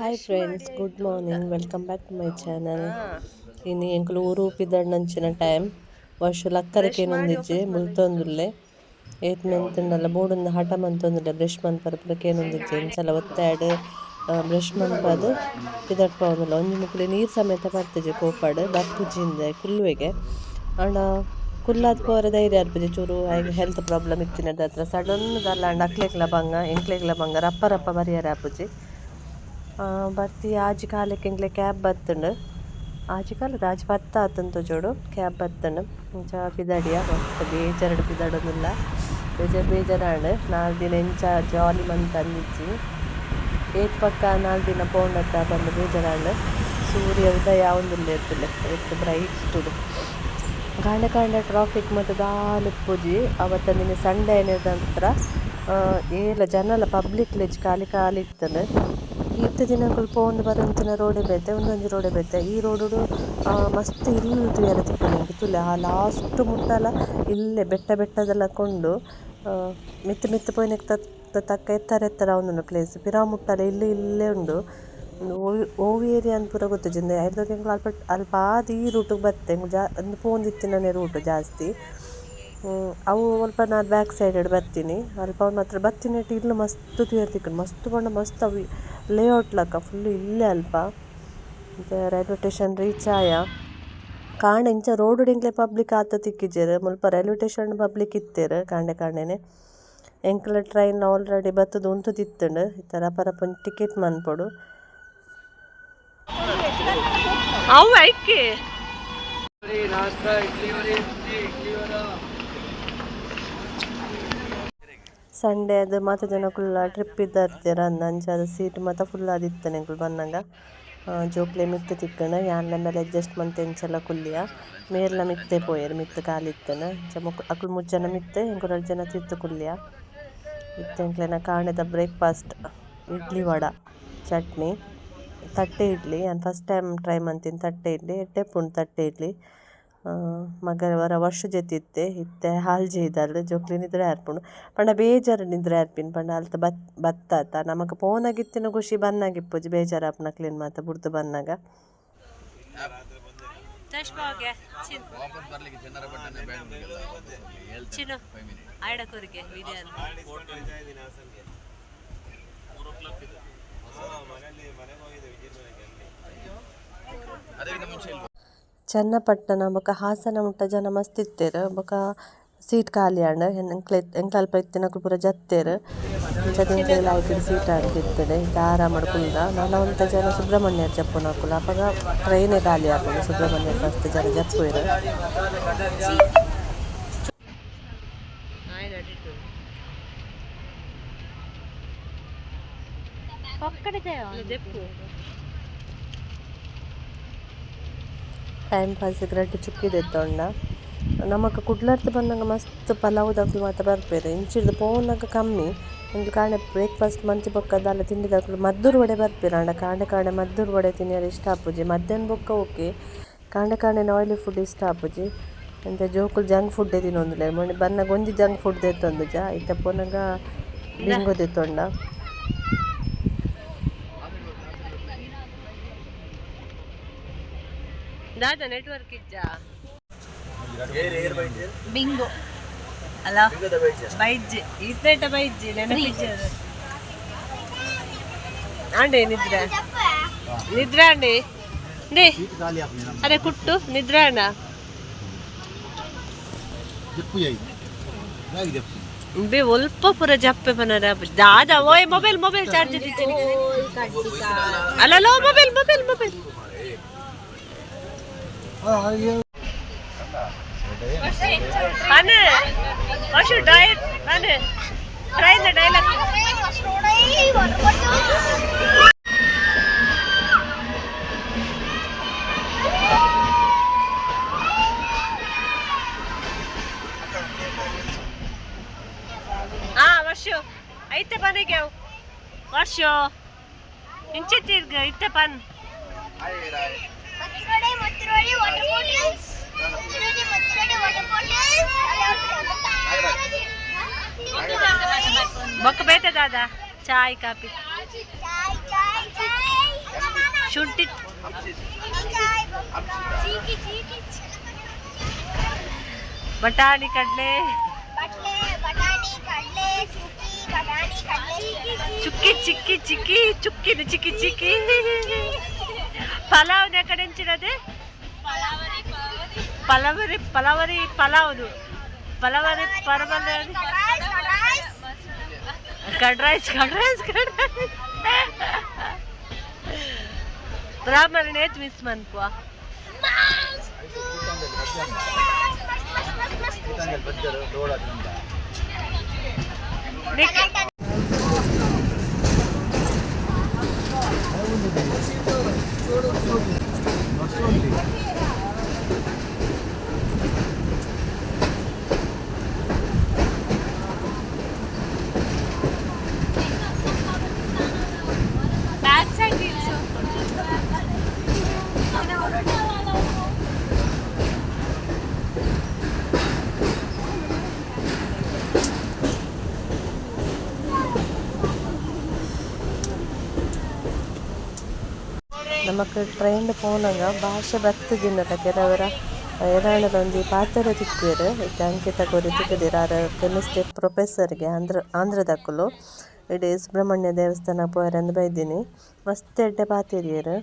Hi friends, good morning, welcome back to my channel. ಇನಿ ಎಂಕುಲು ಊರು ಪಿದಡ್ನಂಚಿನ ಟೈಮ್. ವರ್ಷ ಲಕ್ಕರೆ ಕೇನೊಂದಿಜ್ಜಿ, ಮುಲ್ತೊಂದುಲ್ಲೆ. ಏತ್ ಮೆಂತುಂಡಲ ಬೋಡುಂದು ಹಠ ಮಂತೊಂದುಲ್ಲೆ. ಬ್ರಷ್ ಮನ್ಪರೆ ಪೂರ ಕೇನೊಂದಿಜ್ಜಿ. ಇಂಚಲ ಒತ್ತಾಯಡ್ ಬ್ರಷ್ ಮನ್ಪಾದ್ ಪಿದಡ್ಪಾವೊಂದುಲ್ಲ. ಒಂಜಿ ಮುಕುಲು ನೀರು ಸಮೇತ ಪರ್ತುಜಿ, ಕೋಪಡ್ ಬರ್ಪುಜಿಂದೆ ಕುಲ್ಲುವೆಗೆ. ಆಂಡ ಕುಲ್ಲಾದ್ ಪೋರೆ ಧೈರ್ಯ ಆರ್ಪುಜಿ ಚೂರು. ಆಯ್ಗೆ ಹೆಲ್ತ್ ಪ್ರಾಬ್ಲಮ್ ಇತ್ತಿನದತ್ರ ಸಡನ್ ದಾಲ ಆಂಡ ಅಕ್ಲೆಗ್ಲ ಬಂಗ, ಎಂಕ್ಲೆಗ್ಲ ಬಂಗ, ರಪ್ಪ ರಪ್ಪ ಬರಿಯರೆ ಆಪುಜಿ. ಬರ್ತಿ 6:15ಕ್ಕೆ ಎಂಕ್ಲೆ ಕ್ಯಾಬ್ ಬತ್ತುಂಡು. 6:15 6:10 ಆತುಂಡು ತೋಜೋಡು. ಕ್ಯಾಬ್ ಬತ್ತುಂಡು. ಇಂಚ ಪಿದಡಿಯ. ಮಸ್ತ್ ಬೇಜಾರ್ಡ್ ಪಿದಡೊಂದುಲ್ಲ. ಬೇಜಾರ್ ಬೇಜಾರಾಂಡ್. 4 ದಿನ ಎಂಚ ಜಾಲಿ ಮಂತಂದಿಜ್ಜಿ. ಏತ್ ಪಕ್ಕ 4 ದಿನ ಪೋಂಡತ್ತ ಪಂದ್ ಬೇಜಾರಾಂಡ್. ಸೂರ್ಯ ಉದಯ ಆವೊಂದುಲ್ಲೆರ್ ತೂಲೆ, ಏತ್ ಬ್ರೈಟ್. ಕಾಂಡೆ ಕಾಂಡೆ ಟ್ರಾಫಿಕ್ ಮಾತ ದಾಲ ಇಪ್ಪುಜಿ. ಅವತ್ತೊಂದಿನ ಸಂಡೆ ಆಯಿನೆರ್ದ್ ಏಲ ಜನಲ ಪಬ್ಲಿಕ್ ಲೆಜ್, ಖಾಲಿ ಖಾಲಿ ಇತ್ತುಂಡು. ಇತ್ತೆ ದಿನಕುಲು ಪೋವೊಂದು ಬರೊಂತಿನ ರೋಡೆ ಬೇತೆ, ಉಂದೊಂಜಿ ರೋಡೆ ಬೇತೆ. ಈ ರೋಡುಡು ಮಸ್ತ್ ಇಲ್ಲ್ ತೂಯೆರೆ ತಿಕ್ಕುಂಡು ಎಂಕ್. ತೂಲೆ, ಆ ಲಾಸ್ಟ್ ಮುಟ್ಟಲ ಇಲ್ಲೇ ಬೆಟ್ಟ ಬೆಟ್ಟದಲಕ ಉಂಡು. ಮಿತ್ತ್ ಮಿತ್ತ್ ಪೋಯಿನೆಕ್ ತಕ್ಕ ಎತ್ತರ ಎತ್ತರ ಆವೊಂದುಂಡು ಪ್ಲೇಸ್. ಪಿರವು ಮುಟ್ಟಲ ಇಲ್ಲ್ ಇಲ್ಲೇ ಉಂಡು. ಉಂದು ಒವು ಒವು ಏರಿಯಾ ಅಂದ್ ಪೂರ ಗೊತ್ತುಜ್ಜಿ. ಉಂದು ಐರ್ದ್ ಎಂಕುಲು ಅಲ್ಪ ಅಲ್ಪ ಆದ್ ಈ ರೂಟುಗು ಬತ್ತೆ. ಎಂಕುಲು ಉಂದು ಪೋವೊಂದಿತ್ತಿನನೆ ರೂಟ್ ಜಾಸ್ತಿ. ಅವು ಒಲ್ಪ ನಾನ್ ಬ್ಯಾಕ್ ಸೈಡ್ ಬತ್ತಿನಿ. ಅಲ್ಪ ಮಾತ್ರ ಬತ್ತಿನೆಟ್ ಇಲ್ಲ್ ಮಸ್ತ್ ತೂಯೆರೆ ತಿಕ್ಕುಂಡು. ಮಸ್ತ್ ಪಂಡ ಮಸ್ತ್. ಅವು ಲೇಔಟ್ ಲಕ ಫುಲ್ ಇಲ್ಲೇ ಅಲ್ಪ. ರೈಲ್ವೆ ಸ್ಟೇಷನ್ ರೀಚ್ ಆಯ. ಕಾಂಡೆ ಇಂಚ ರೋಡ್ ಎಂಕ್ಲೆ ಪಬ್ಲಿಕ್ ಆತ್ ತಿಕ್ಕಿಜೆರ್. ಮುಲ್ಪ ರೈಲ್ವೆ ಸ್ಟೇಷನ್ ಪಬ್ಲಿಕ್ ಇತ್ತೆರ್ ಕಾಂಡೆ ಕಾಂಡೆನೆ. ಎಂಕ್ಲ ಟ್ರೈನ್ ಆಲ್ರೆಡಿ ಬತ್ತುದು ಉಂತುದಿತ್ತುಂಡು. ಇತ್ತೆ ರಪ ರಪ ಟಿಕೆಟ್ ಮನ್ಪೊಡು. ಅವು ಐಕೆ. ಇಡ್ಲಿ ಇಡ್ಲಿ. ಸಂಡೇ ಅದು ಮಾತ ಜನಕುಲ್ಲ ಟ್ರಿಪ್ ಇದ್ದಾರ್ತೀರ ಅಂದ್. ಅಂಚಾದ್ ಸೀಟ್ ಮಾತ ಫುಲ್ ಆದಿತ್ತನೆ ಎಂಕುಲು ಬನ್ನಗ. ಜೋಕ್ಲೆ ಮಿತ್ತ್ ತಿಕ್ಕುಂಡು. ಯಾನ್ಲ ಮೇಲೆ ಅಡ್ಜಸ್ಟ್ ಮಂತ್ ಎಂಚಲ ಕುಲ್ಲಿಯ. ಮೇರ್ಲ ಮಿತ್ತೆ ಪೋಯೆರ್, ಮಿತ್ತ್ ಖಾಲಿ ಇತ್ತುಂಡು. ಅಂಚ ಮೊಕ್ ಅಕುಲು ಮೂಜಿ ಜನ ಮಿತ್ತ್, ಎಂಕುಲು ರಡ್ಡ್ ಜನ ತಿರ್ತ್ ಕುಲ್ಲಿಯ. ಇತ್ತೆ ಎಂಕ್ಲೆನ ಕಾಂಡೆದ ಬ್ರೇಕ್ಫಾಸ್ಟ್ ಇಡ್ಲಿ, ವಡ, ಚಟ್ನಿ, ತಟ್ಟೆ ಇಡ್ಲಿ. ಯಾನ್ ಫಸ್ಟ್ ಟೈಮ್ ಟ್ರೈ ಮಂತಿನಿ ತಟ್ಟೆ ಇಡ್ಲಿ. ಎಡ್ಡೆ ಉಪ್ಪುಂಡು ತಟ್ಟೆ ಇಡ್ಲಿ. ಮಗ ವರ ವರ್ಷ ಜೆತ್ತಿತ್ತೆ. ಇತ್ತೆ ಹಾಲ್ ಜೈದಲ್. ಜೋಕ್ಲೆ ನಿದ್ರೆ ಆರ್ಪುಂಡು. ಪಂಡ ಬೇಜಾರು ನಿದ್ರೆ ಆರ್ಪಿನ್ ಪಂಡ ಅಲ್ತ ಬತ್ ಬತ್ತಾತ ನಮಕ್ ಪೋನಾಗಿತ್ತಿನ ಖುಷಿ ಬನ್ನಾಗ ಇಪ್ಪುಜಿ. ಬೇಜಾರಾಪುಂಡು ಅಕ್ಲೆನ್ ಮಾತ ಬುಡ್ದು ಬನ್ನಗ. ವಾಪಸ್ ಬರ್ಲಿಕ್ಕೆ ಚನ್ನಪಟ್ಟಣ ಬ್ಯಾಂಕ್. ಚಿನ್ನು ಆಯ್ಡ ಕೂರಿಗೆ ವಿಡಿಯೋ. ಅದಕ್ಕಿಂತ ಮುಂಚೆ ಇಲ್ವಾ? ಚನ್ನಪಟ್ಟಣ ಬೊಕ ಹಾಸನ ಮುಟ್ಟ ಜನ ಮಸ್ತ್ ಇತ್ತೆರ್. ಬೊಕ ಸೀಟ್ ಖಾಲಿ ಆಂಡ್. ಎಂಕ್ಲೆ ಎಂಕ್ ಅಲ್ಪ ಇತ್ತಿನಕುಲು ಪೂರ ಜತ್ತೆರ್. ಅಂಚಾದ್ ಎಂಕ್ಲೆಗ್ ಲಾಯ್ಕ್ ಸೀಟ್ ಆದಿತ್ತುಂಡು. ಇತ್ತೆ ಆರಾಮಡ್ ಕುಲ್ದ. ನನ ಒಂತೆ ಜನ ಸುಬ್ರಹ್ಮಣ್ಯ ಜಪ್ಪುನಕುಲು. ಅಪಗ ಟ್ರೈನೇ ಖಾಲಿ ಆಪುಂಡು. ಸುಬ್ರಹ್ಮಣ್ಯ ಮಸ್ತ್ ಜನ ಜಪ್ಪುವೆರ್. ದೆಪ್ಪು. ಟೈಮ್ ಪಾಸ್ ರಡ್ಡ್ ಚುಕ್ಕಿ ದೆತ್ತೊಂಡ. ನಮಕ್ ಕುಡ್ಲರ್ದ್ ಬನ್ನಗ ಮಸ್ತ್ ಪಲಾವುದಕುಲು ಮಾತ ಬರ್ಪೆರ್. ಇಂಚಿರ್ದ್ ಪೋನಗ ಕಮ್ಮಿ. ಎಂಕ್ ಕಾಂಡೆ ಬ್ರೇಕ್ಫಾಸ್ಟ್ ಮಂತಿ ಬೊಕ್ಕ ದಾಲ ತಿಂಡಿದಕುಲು ಮದ್ದೂರು ವಡೆ ಬರ್ಪೆರ್. ಆಂಡ ಕಾಂಡೆ ಕಾಂಡೆ ಮದ್ದೂರು ವಡೆ ತಿನಿಯರೆ ಇಷ್ಟ ಆಪುಜಿ. ಮಧ್ಯಾಹ್ನ ಬೊಕ್ಕ ಓಕೆ, ಕಾಂಡೆ ಕಾಂಡೆ ಆಯ್ಲಿ ಫುಡ್ ಇಷ್ಟ ಆಪುಜಿ. ಎಂತ ಜೋಕುಲು ಜಂಕ್ ಫುಡ್ ತಿನ್ನೊಂದುಲ್ಲೆರ್. ಮೊನ್ನೆ ಬನ್ನಗ ಒಂಜಿ ಜಂಕ್ ಫುಡ್ ದೆತ್ತೊಂದುಜ. ಇತ್ತೆ ಪೋನಗ ಬಿಂಗೋ ದೆತ್ತೊಂಡ. ದಾದ ನೆಟ್ವರ್ಕ್ ಇಜ್ಜಾ? ಬಿಂಗೋ ಅಲ್ಲ, ಬೈಜ್ಜಿ ಇತ್ತೇಟ ಬೈಜ್ಜಿ ನೆನಪಿಜ್ಜಿ ಅದು. ಆಂಡೆ ನಿದ್ರೆ ನಿದ್ರೆ ಆಂಡೆ ನೇ. ಅರೆ ಕುಟ್ಟು ನಿದ್ರೆ ಅಣ್ಣ. ಬೇ ಒಲ್ಪ ಪೂರ ಜಪ್ಪೆ ಪನರ ದಾದ. ಓಯ್, ಮೊಬೈಲ್ ಮೊಬೈಲ್ ಚಾರ್ಜ್ ಇದ್ದೀನಿ ಅಲ್ಲಲ್ಲ. Mobile mobile mobile. ಪನೆ ವರ್ಷ ಡಯಟ್ ಪನೆ. Try the dialogue. ಹಾ ವರ್ಷ ಐತೆ ಪನಿಗೆ ವರ್ಷ ಇಂಚಿತ್ತಿರ್ಗ ಇತ್ತೆ ಪನ್. ಮತ್ತಿರೋಡಿ ವಾಟರ್ ಬಾಟಲ್ಸ್, ಮತ್ತಿರೋಡಿ ಮತ್ತಿರೋಡಿ ವಾಟರ್ ಬಾಟಲ್ಸ್. ಬೊಕ್ಕ ಬೇತೆ ದಾದ? ಚಾಯ್, ಕಾಫಿ? ಚಾಯ್ ಚಾಯ್ ಚಾಯ್. ಶುಂಠಿ. ಬಟಾಣಿ ಕಡಲೆ. ಚುಕ್ಕಿ ಚಿಕ್ಕಿ ಚಿಕ್ಕಿ ಚುಕ್ಕಿನ ಚಿಕ್ಕಿ ಚಿಕ್ಕಿ. ಪಲಾವ್ನ ಕಡೆ ಎಂಚಿನದೆ? ಪಲವರಿ ಪಲವರಿ ಪಲಾವ್ದು ಪಲವರಿ ಪರಮಲ್ಲ. Curd rice, curd rice, curd rice. ಬ್ರಾಹ್ಮಣನೇ miss ಮನ್ಪುವ. Back side ನಿಲ್ಸು. ನಮಕ್ ಟ್ರೈನ್ ಪೋನಗ ಭಾಷೆ ಬತ್ತುಜಿಂಡತ ಕೆಲವರ ಏರಾಂಡಲ ಒಂಜಿ ಪಾತೆರ ತಿಕ್ಕುವೆರ್. ಇತ್ತೆ ಅಂಕಿತ ಕೊರಿ ತಿಕ್ಕುದೆರ್. ಆರ್ ಕೆಮಿಸ್ಟ್ರಿ ಪ್ರೊಫೆಸರ್ಗೆ ಆಂಧ್ರ ಆಂಧ್ರದಕುಲು. ಇಡೆ ಸುಬ್ರಹ್ಮಣ್ಯ ದೇವಸ್ಥಾನ ಪೋಯೆರೆ ಬೈದಿನಿ. ಮಸ್ತ್ ಎಡ್ಡೆ ಪಾತೆರಿಯೆರ್.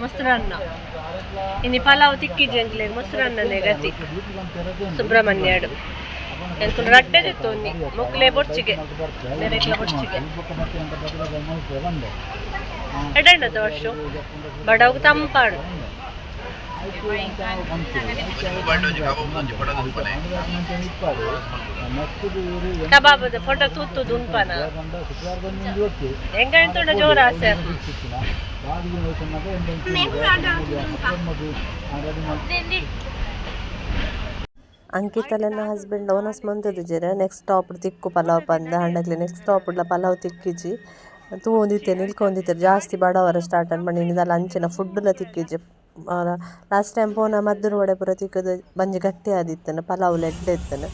ಮೊಸರನ್ನ ಇನಿ ಪಲಾವ್ ತಿಕ್ಕಿಜಿ ಅಂಕ್ಲೆ. ಮೊಸರನ್ನನೇ ಗತಿ ಸುಬ್ರಹ್ಮಣ್ಯಡು. ಎಂಕುಲು ರಡ್ಡೆ ದೆತ್ತೊನ್ನಿ, ಮೊಕ್ಲೆ ಬೊರ್ಚಿಗೆ, ನೆರೆಕ್ಲ ಬೊರ್ಚಿಗೆ. ಎಡಂಡದ ವರ್ಷ ಬಡವು ತಂಪಾಡು. ಕಬಾಬದ ಫೋಟೋ ತೂತು ದುನ್ಪನ ಹೆಂಗ ಜೋರ ಆಸೆ. ಅಂಕಿತಲೆನ ಹಸ್ಬೆಂಡ್ ಓನಸ್ ಮಂತುದಿಜೆರ್. ನೆಕ್ಸ್ಟ್ ಸ್ಟಾಪ್ ತಿಕ್ಕು ಪಲಾವ್ ಪಂದ್. ಆಂಡಗ್ಲೆ ನೆಕ್ಸ್ಟ್ ಸ್ಟಾಪ್ ಡ್ಲ ಪಲಾವ್ ತಿಕ್ಕಿಜಿ. ತೂವೊಂದಿತ್ತೆ, ನಿಲ್ಕೊಂದಿತ್ತೆರ್. ಜಾಸ್ತಿ ಬಡವರ ಸ್ಟಾರ್ಟ್ ಆಂಡ್ ಪಂಡ ಇನಿ ದಾಲ ಅಂಚಿನ ಫುಡ್ಲ ತಿಕ್ಕಿಜಿ. ಲಾಸ್ಟ್ ಟೈಮ್ ಪೋನ ಮದ್ದೂರು ವಡೆ ಪೂರ ತಿಕ್ಕುದು ಬಂಜಿ ಗಟ್ಟಿ ಆದಿತ್ತುಂಡು, ಪಲಾವ್ಲ ಎಡ್ಡೆ ಇತ್ತುಂಡು.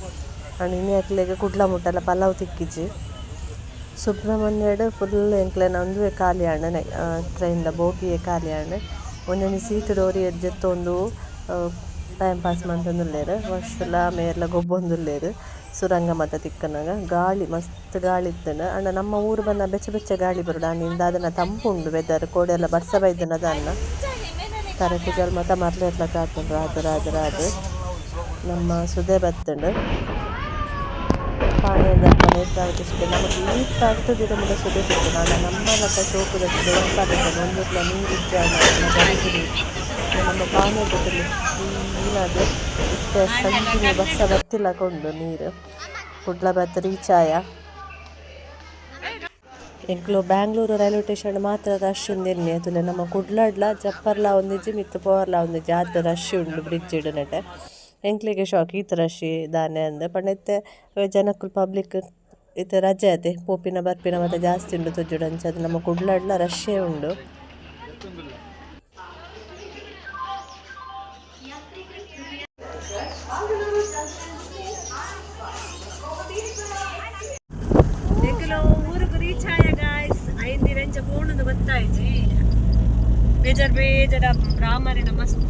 ಆಂಡ ಇನಿ ಅಕ್ಲೆಗ್ ಕುಡ್ಲ ಮುಟ್ಟಲ ಪಲಾವ್ ತಿಕ್ಕಿಜಿ. ಸುಬ್ರಹ್ಮಣ್ಯಡ್ ಫುಲ್ ಎಂಕ್ಲೆನ ಉಂದುವೆ ಖಾಲಿ ಆಂಡ್, ಟ್ರೈನ್ ದ ಬೋಗಿಯೇ ಖಾಲಿ ಆಂಡ್. ಒಂಜೊಂಜಿ ಸೀಟ್ ಡ್ ಒರಿಯೆರ್ ಜೆತ್ತೊಂದು ಟೈಮ್ ಪಾಸ್ ಮಂತೊಂದುಲ್ಲೆರ್. ವರ್ಷಲ ಮೇರ್ಲ ಗೊಬ್ಬೊಂದುಲ್ಲೆರ್. ಸುರಂಗ ಮಾತ ತಿಕ್ಕುನಗ ಗಾಳಿ ಮಸ್ತ್ ಗಾಳಿ ಇತ್ತುಂಡು. ಆಂಡ ನಮ್ಮ ಊರು ಬನ್ನ ಬೆಚ್ಚ ಬೆಚ್ಚ ಗಾಳಿ ಬರೊಡು. ಆಂಡ ಇಂದಾದನ ತಂಪು ಉಂಡು ವೆದರ್. ಕೋಡೆ ಬರ್ಸ ಬೈದಿನ ದಾನ್ನ ತರೆ ಕುಜಲ್ ಮಾತ ಮರ್ಲೆರ್ಲಕ ಆತುಂಡು. ರಾದ್ ರಾದ್ ರಾದ್ ನಮ್ಮ ಸುದೆ ಬತ್ತುಂಡು. ಪಾಣೆದಲ್ಪ ನೇತ್ರಾವತಿ ಸುದೆ. ನಮಕ್ ಈತ್ ಅರ್ತದ ಮುಟ ಸುದೆ ತಿಕ್ಕುಂಡು. ಆಂಡ ನಮ್ಮನತ ಶೋಕುದ ಸುದೆ ಒಲ್ಪಾದಿತ್ತುಂಡು? ಒಂಜೆಟ್ಲ ನೀರು ಇಜ್ಜಾಂಡ ಗಲೀಜು. ನಮ್ಮ ಪಾಣೆದ ಕ್ಲೀನ್ ಆದ್ ಇತ್ತೆ ಕಂಟಿನ್ಯೂ ಬರ್ಸ ಬತ್ತಿಲಕ ಉಂಡು ನೀರು. ಕುಡ್ಲ ಬತ್ತ್ ರೀಚ್ ಆಯ. ಎಂಕ್ಲು ಬ್ಯಾಂಗ್ಳೂರು ರೈಲ್ವೆ ಸ್ಟೇಷನ್ ಮಾತ್ರ ರಶ್ ಉಂದೆನ್ನಿ ಅತುಲೆ. ನಮ್ಮ ಕುಡ್ಲಡ್ಲ ಜಪ್ಪರ್ಲ ಒಂದಿಜ್ಜಿ, ಮಿತ್ತ್ ಪೋವರ್ಲ ಒಂದಿಜ್ಜಿ, ಆತ್ ರಶ್ ಉಂಡು ಬ್ರಿಡ್ಜ್ ನೆಟೆ. ಎಂಕ್ಲೆಗೆ ಶಾಕ್, ಈತ್ ರಶ್ ದಾನೆ ಅಂದ್. ಪಂಡ ಇತ್ತೆ ಜನಕುಲು ಪಬ್ಲಿಕ್ ಇತ್ತೆ ರಜೆ ಅತೆ, ಪೋಪಿನ ಬರ್ಪಿನ ಮಾತ ಜಾಸ್ತಿ ಉಂಡು ತೋಜೊಡು. ಅಂಚಾದ್ ನಮ್ಮ ಕುಡ್ಲಡ್ಲ ರಶ್ಶೇ ಉಂಡು. ಎಂಕುಲು ಊರುಗು ರೀಚ್ ಆಯ ಗಾಯ್ಸ್. ಐದು ರೆಂಚ ಪೋಣುಂದು ಗೊತ್ತಾಯ್ಜಿ. ಬೇಜಾರ್ ಬೇಜಾರ. ಬ್ರಾಹ್ಮರಿನ ಮಸ್ತ್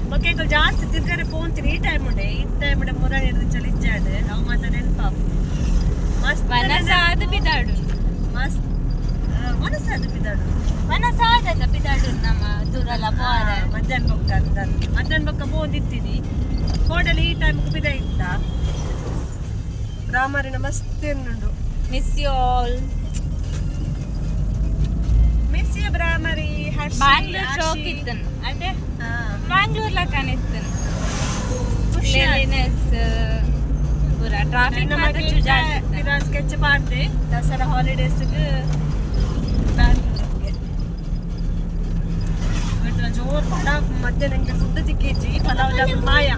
ಬೊಕ್ಕ ಎಂಕುಲು ಜಾಸ್ತಿ ತಿರ್ಗರೆ ಪೋಂತೀನಿ ಈ ಟೈಮ್ ಉಂಡೆ. ಈ ಟೈಮ್ ಉಂಡೆ ಮುರಾನಿ ಚಲಿ ಇಜ್ಜಾಡ್ ಅವು ಮಾತ ನೆನಪಾಪು ಮಸ್ತ್. ವನಸಾದ ಪಿದಾಡು. ಮಸ್ತ್ ಮನಸ್ಸಾದ ಪಿದಾಡು. ವನಸಾದ ಪಿದಾಡು ನಮ್ಮ ದೂರಲ ಪೋರ. ಮಧ್ಯಾಹ್ನ ಬೊಕ್ಕ ಅಂತ ಮಧ್ಯಾಹ್ನ ಬೊಕ್ಕ ಪೋಂದಿತ್ತೀನಿ. ಕೋಡಲಿ ಈ ಟೈಮ್ ಪಿದ ಇತ್ತ. ಬ್ರಾಹ್ಮರಿನ ಮಸ್ತ್ ಎನ್ನುಂಡು. Miss you all. Miss you Bhramari. Bangalore ಶೋಕ್ ಇತ್ತನ್ ಅದೇ. ಬ್ಯಾಂಗ್ಳೂರ್ ಲಕನ್ ಇತ್ತನ್. ಕ್ಲೀನ್ಲಿನೆಸ್ ಪೂರ, ಟ್ರಾಫಿಕ್ ಮಾತ್ರ ಚೂರು ಜಾಸ್ತಿ ಇತ್ತು. ಸ್ಕೆಚ್ ಪಾಡ್ದೆ, ದಸರಾ ಹಾಲಿಡೇಸ್ ಬ್ಯಾಂಗ್ಳೂರ್ಗೆ. ಜೋರ್ ಪಲಾವ್ ಮಧ್ಯಾಹ್ನ ನಂಗೆ ಫುಡ್ ತಿಕ್ಕಿಜ್ಜಿ. ಪಲಾವ್ ಜಾಗ ಮಾಯ.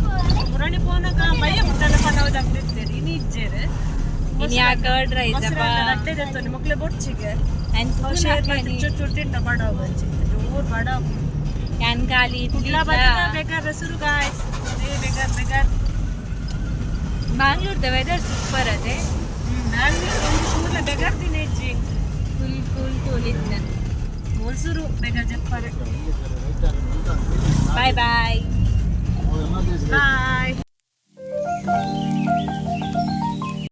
ಪುರಾಣಿ ಪೋನಾಗ ಬಯ್ಯ ಮುಟ್ಟಲ್ಲ ಪಲಾವ್ ಜಾಗ ಇರ್ತೇವೆ, ಇನಿ ಇಜ್ಜೇರು. ಇನಿ ಆ ಕರ್ಡ್ ರೈಸ್ ಅಪ್ಪ. ರಡ್ಡೆ ದೆತ್ತೊಂದು ಮಕ್ಳೆ ಬೊಡ್ಚಿಗೆ And share ಮಾಡಿ ಚೂರು ಚೂರು ತಿಂಡ. ಬಡವ್ ಜೋರ್ ಬಡವ್. ಯಾನ್ ಖಾಲಿ ಇಡ್ಲಿ. ಕುಡ್ಲ ಬರ್ತದ ಬೇಕಾದ್ರೆ ಸುರು ಗಾಯ್ಸ್, ಬೇಕಾರ್ ಬೇಕಾರ್. ಬ್ಯಾಂಗ್ಳೂರ್ the weather super ಅದೇ. ಬ್ಯಾಂಗ್ಳೂರ್ ಒಂದು ಚೂರ್ಲ ಬೆಗರ್ ದಿನ ಇಜ್ಜಿ. ಫುಲ್ ಕೂಲ್ ಕೂಲ್ ಇತ್ತು. ಮೋಲ್ಸೂರು ಬೇಕಾರ್ ಜಪ್ಪರೆ. Bye bye. ಬಾಯ್.